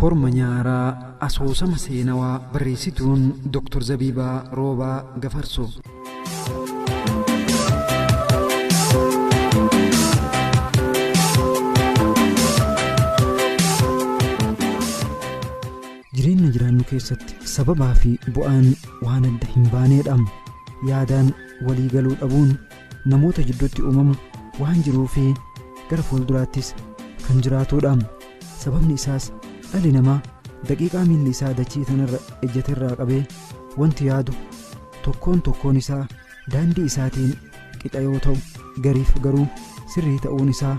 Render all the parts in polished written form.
Korma nyaaraa asoosama seenawaa barreessituun Dr. Zabiibaa Roobaa Gafarso. Jireenya jiraannu keessatti sababaa fi bu'aan waan adda hin baaneedha. Yaadaan walii galuu dhabuun namoota jidduutti uumamu waan jiruu fi gara fuulduraattis kan jiraatudha. Sababni isaas dhalli namaa daqiiqaa miilli isaa dachii tanarra ejjaterraa qabee wanti yaadu tokkoon tokkoon isaa daandii isaatiin qixa yoo ta'u, gariif garuu sirrii ta'uun isaa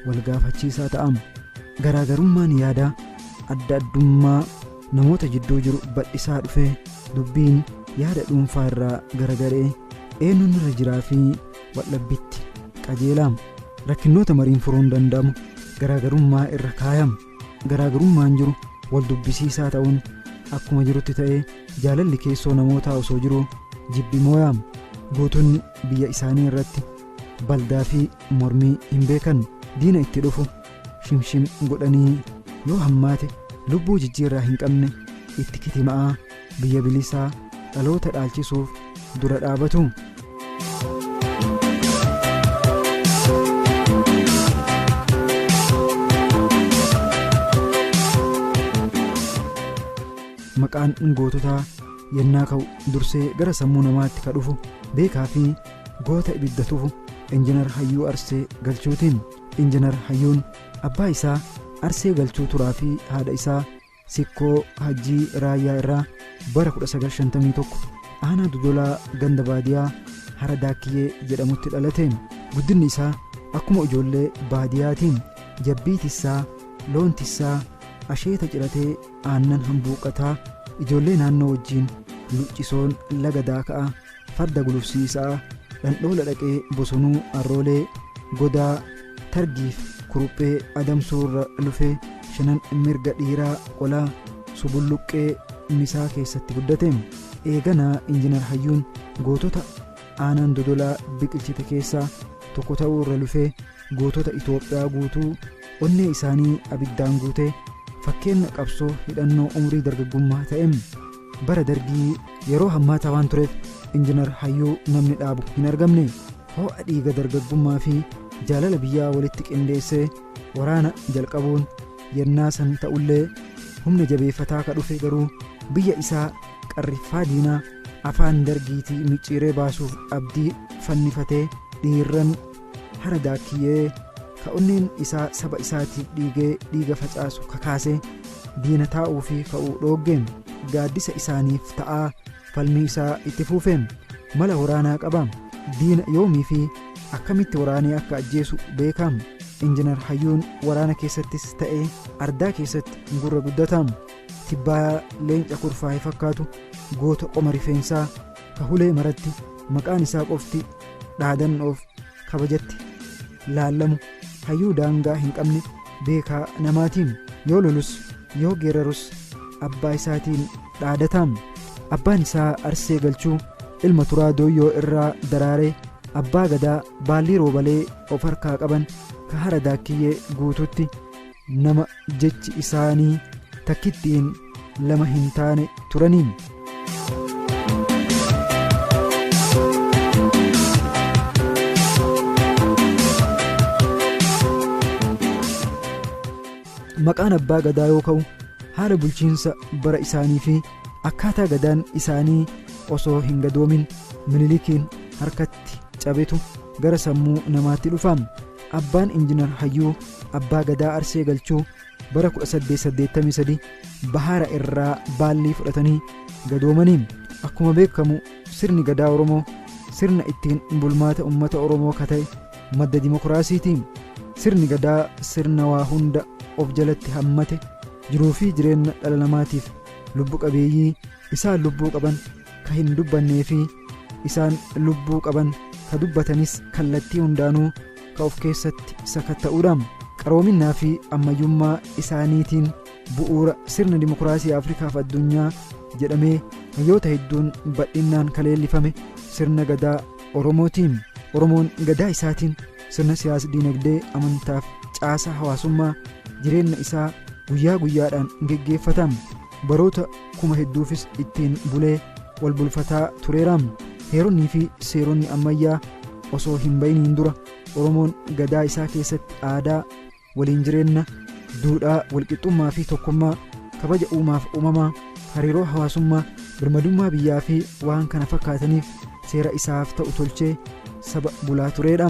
wal gaafachiisaa ta'a. Garaagarummaan yaadaa adda addummaa namoota jidduu jiru bal'isaa dhufee dubbiin yaada dhuunfaa irraa garagaree eenyuun irra jiraa fi waldhabbitti qajeelaa. Rakkinnoota mariin furuun danda'amu garaagarummaa irra kaayama. Garaagarummaan jiru wal dubbisiisaa ta'uun akkuma jirutti ta'ee jaalalli keessoo namootaa osoo jiruu jibbi mooyaama. Gootonni biyya isaanii irratti baldaa fi mormii hin beekan. Diina itti dhufu shimshim godhanii yoo hammaate lubbuu jijjiirraa hin qabne itti kitima'aa biyya bilisaa dhaloota dhaalchisuuf dura dhaabatu. Maqaan goototaa yennaa ka'u dursee gara sammuu namaatti ka dhufu beekaa fi goota ibidda tufu Injinar Hayyuu Arsee Galchuutiin. Injinar Hayyuun abbaa isaa Arsee Galchuu Turaa fi haadha isaa Sikkoo Hajjii Raayyaa irraa bara 1951 aanaa Dodolaa ganda baadiyaa Hara Daakiyyee jedhamutti dhalate. Guddinni isaa akkuma ijoollee baadiyaatiin jabbii tissaa, loon tissaa, asheeta ciratee aannan hambuuqataa, ijoollee naannoo wajjiin luccisoon laga daaka'aa, farda gulufsiisaa, dhandhoola dhaqee bosonuu arroolee godaa targiif kuruphee adamsuurra lufee shanan mirga dhiiraa qolaa subulluqqee misaa keessatti guddate. Eeganaa Injinar Hayyuun gootota aanaan Dodolaa biqilchite keessaa tokko ta'uu irra lufee gootota Itoophiyaa guutuu onnee isaanii abiddaan guutee fakkeenya qabsoo hidhannoo umrii dargaggummaa ta'e. Bara dargii yeroo hammaataa waan tureef Injinar Hayyuu namni dhaabu hin argamne. Ho'a dhiiga dargaggummaa fi jaalala biyyaa walitti qindeessee waraana jalqabuun yennaa san ta'ullee humna jabeeffataa ka dhufe garuu biyya isaa qarriffaa diinaa afaan dargiitii micciiree baasuuf abdii fannifatee dhiirran Hara Daakiyyee ka onneen isaa saba isaatiif dhiigee dhiiga facaasu kakaasee diina taa'uu fi ka'uu dhooggeen gaaddisa isaaniif ta'aa falmii isaa itti fuufeen mala waraanaa qaba. Diina yoomii fi akkamitti waraanee akka ajjeesu beekam. Injinar Hayyuun waraana keessattis ta'ee ardaa keessatti gurra guddataam. Tibbaa leenca kurfaa'ee fakkaatu goota qoma rifeensaa ka hulee maratti maqaan isaa qofti dhaadannoof kabajatti laallamu hayyuu daangaa hin qabne beekaa namaatiin yoo lolus yoo geerarus abbaa isaatiin dhaadataam. Abbaan isaa Arsee Galchuu ilma Turaa Dooyyoo irraa daraaree abbaa gadaa baallii roobalee of harkaa qaban ka Hara Daakkiyyee guututti nama jechi isaanii takkittiin lama hin taane turaniin. Maqaan abbaa gadaa yoo ka'u haala bulchiinsa bara isaanii fi akkaataa gadaan isaanii osoo hin gadoomin Minilikiin harkatti cabetu gara sammuu namaatti dhufa. Abbaan Injinar Hayyuu abbaa gadaa Arsee Galchuu bara 1883 bahaara irraa baallii fudhatanii gadoomanii. Akkuma beekamu sirni gadaa Oromoo sirna ittiin bulmaata uummata Oromoo ka ta'e madda dimokiraasiiti. Sirni gadaa sirna waa hunda of jalatti hammate jiruu fi jireenya dhala namaatiif lubbu qabeeyyii isaan lubbuu qaban ka hin dubbannee fi isaan lubbuu qaban ka dubbatanis kallattii hundaanuu ka of keessatti sakatta'uudha. Qaroominnaa fi ammayyummaa isaaniitiin bu'uura sirna dimokiraasii Afrikaaf addunyaa jedhamee hayyoota hedduun bal'innaan kaleellifame sirna gadaa Oromootiin. Oromoon gadaa isaatiin sirna siyaas-diinagdee amantaaf caasaa hawaasummaa jireenya isaa Guyyaa guyyaadhaan geggeeffata. Baroota kuma hedduufis ittiin bulee wal bulfataa tureera. Heeronnii fi seeronni ammayyaa osoo hin bayiniin dura Oromoon gadaa isaa keessatti aadaa waliin jireenya, duudhaa, walqixxummaa fi tokkummaa, kabaja uumaaf uumamaa, hariiroo hawaasummaa, birmadummaa biyyaa fi waan kana fakkaataniif seera isaaf ta'u tolchee saba bulaa tureedha.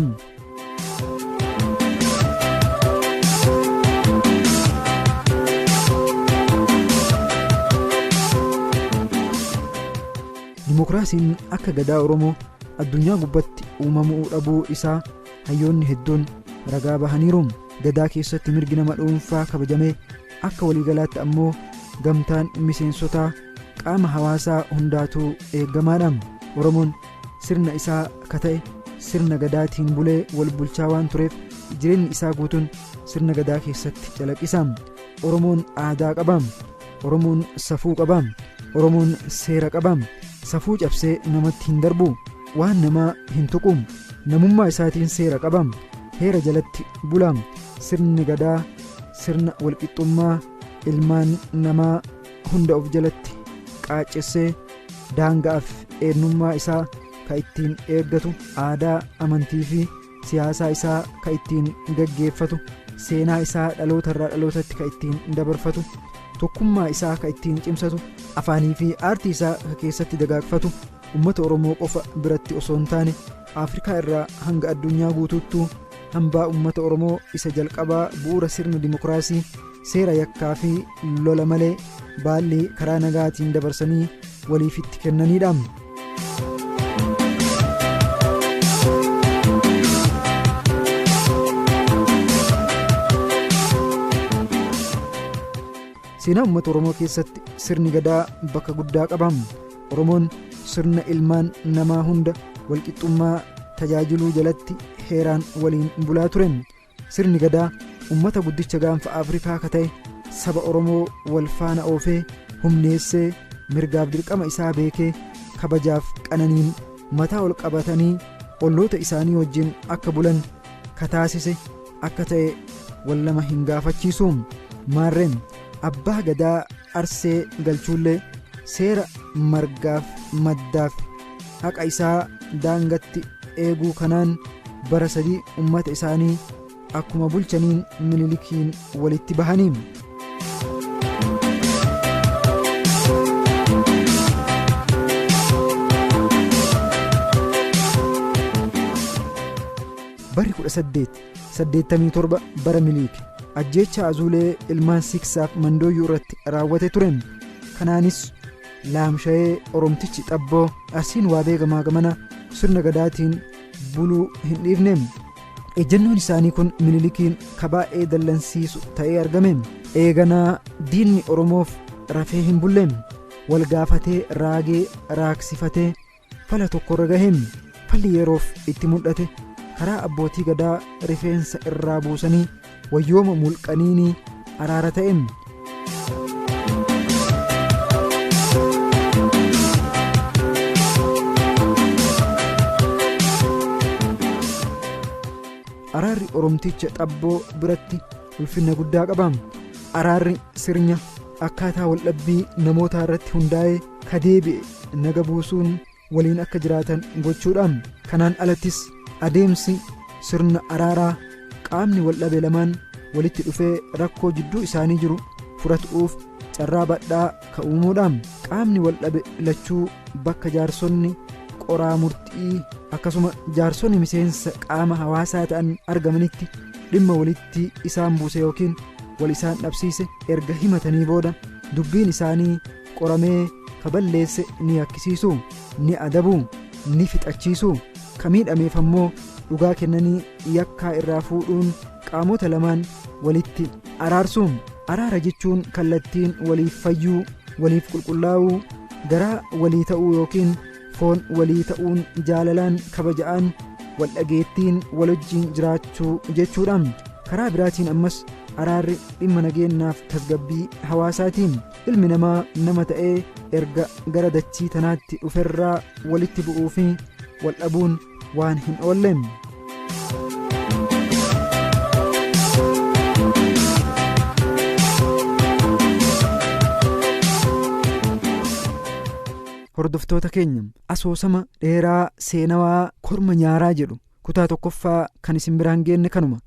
Dimookiraasiin akka gadaa Oromoo addunyaa gubbatti uumamuu dhabuu isaa hayyoonni hedduun ragaa bahaniiru. Gadaa keessatti mirgi nama dhuunfaa kabajamee akka waliigalaatti ammoo gamtaan miseensotaa qaama hawaasaa hundaatuu eegamaadha. Oromoon sirna isaa ka ta'e sirna gadaatiin bulee wal bulchaa waan tureef jireenyi isaa guutuun sirna gadaa keessatti calaqisa. Oromoon aadaa qaba. Oromoon safuu qaba. Oromoon seera qaba. Safuu cabsee namatti hin darbu. Waan namaa hin tuqu. Namummaa isaatiin seera qaba. Heera jalatti bula. Sirni gadaa sirna walqixxummaa ilmaan namaa hunda of jalatti qaaccessee daangaaf eenyummaa isaa ka ittiin eeggatu, aadaa, amantii fi siyaasaa isaa ka ittiin gaggeeffatu, seenaa isaa dhalootarraa dhalootatti ka ittiin dabarfatu, tokkummaa isaa ka ittiin cimsatu, afaanii fi aartii isaa ka keessatti dagaagfatu, uummata Oromoo qofa biratti osoo hin taane Afrikaa irraa hanga addunyaa guutuuttuu hambaa uummata Oromoo isa jalqabaa bu'uura sirna dimookiraasii seera yakkaa fi lola malee baalli karaa nagaatiin dabarsanii waliifitti kennaniidha. Seenaa uummata Oromoo keessatti sirni gadaa bakka guddaa qaba. Oromoon sirna ilmaan namaa hunda walqixxummaa tajaajiluu jalatti heeraan waliin bulaa ture. Sirni gadaa uummata guddicha gaanfa Afrikaa ka ta'e saba Oromoo wal faana oofee humneessee mirgaaf dirqama isaa beekee kabajaaf qananiin mataa ol qabatanii olloota isaanii wajjin akka bulan kataasise akka ta'e wal lama hin gaafachiisu. Maarreen abbaa gadaa Arsee Galchuullee seera margaaf maddaaf haqa isaa daangatti eeguu kanaan bara sadii uummata isaanii akkuma bulchaniin Minilikiin walitti bahanii. Barri 1887 bara Minilik ajjeecha Azuulee ilmaan Siksaaf Mandooyyuu irratti raawwate ture. Kanaanis laamsha'ee Oromtichi xabboo Arsiin waa beekamaa gamana sirna gadaatiin buluu hin dhiifne. Ejjennoon isaanii kun Minilikiin ka baay'ee dallansiisu ta'ee argame. Eeganaa diinni Oromoof rafee hin bulle. Wal gaafatee raagee raaksifatee fala tokkorra gahe. Falli yeroof itti mul'ate karaa abbootii gadaa rifeensa irraa buusanii wayyooma mulqaniinii araara ta'e. Araarri Oromticha xabboo biratti ulfina guddaa qaba. Araarri sirna akkaataa waldhabbii namootaa irratti hundaa'ee ka deebi'e naga buusuun waliin akka jiraatan gochuudha. Kanaan alattis adeemsi sirna araaraa qaamni waldhabe lamaan walitti dhufee rakkoo jidduu isaanii jiru furatuuf carraa badhaa ka uumuudha. Qaamni waldhabe lachuu bakka jaarsonni qoraa murtii akkasuma jaarsonni miseensa qaama hawaasaa ta'an argamanitti dhimma walitti isaan buuse yookiin wal isaan dhabsiise erga himatanii booda dubbiin isaanii qoramee ka balleesse ni yakkisiisu, ni adabu, ni fixachiisu. Ka miidhameef ammoo dhugaa kennanii yakkaa irraa fuudhuun qaamota lamaan walitti araarsu. Araara jechuun kallattiin waliif fayyuu, waliif qulqullaa'uu, garaa walii ta'uu yookiin foon walii ta'uun jaalalaan kabaja'aan wal dhageettiin wal wajjin jiraachuu jechuudha. Karaa biraatiin ammas araarri dhimma nageenyaaf tasgabbii hawaasaatiin. Ilmi namaa nama ta'ee erga gara dachii tanaatti dhuferraa walitti bu'uu fi wal dhabuun waan hin oolle. Hordoftoota keenya, asoosama dheeraa seenawaa Korma Nyaaraa jedhu kutaa tokkoffaa kan isin biraan geenne kanuma.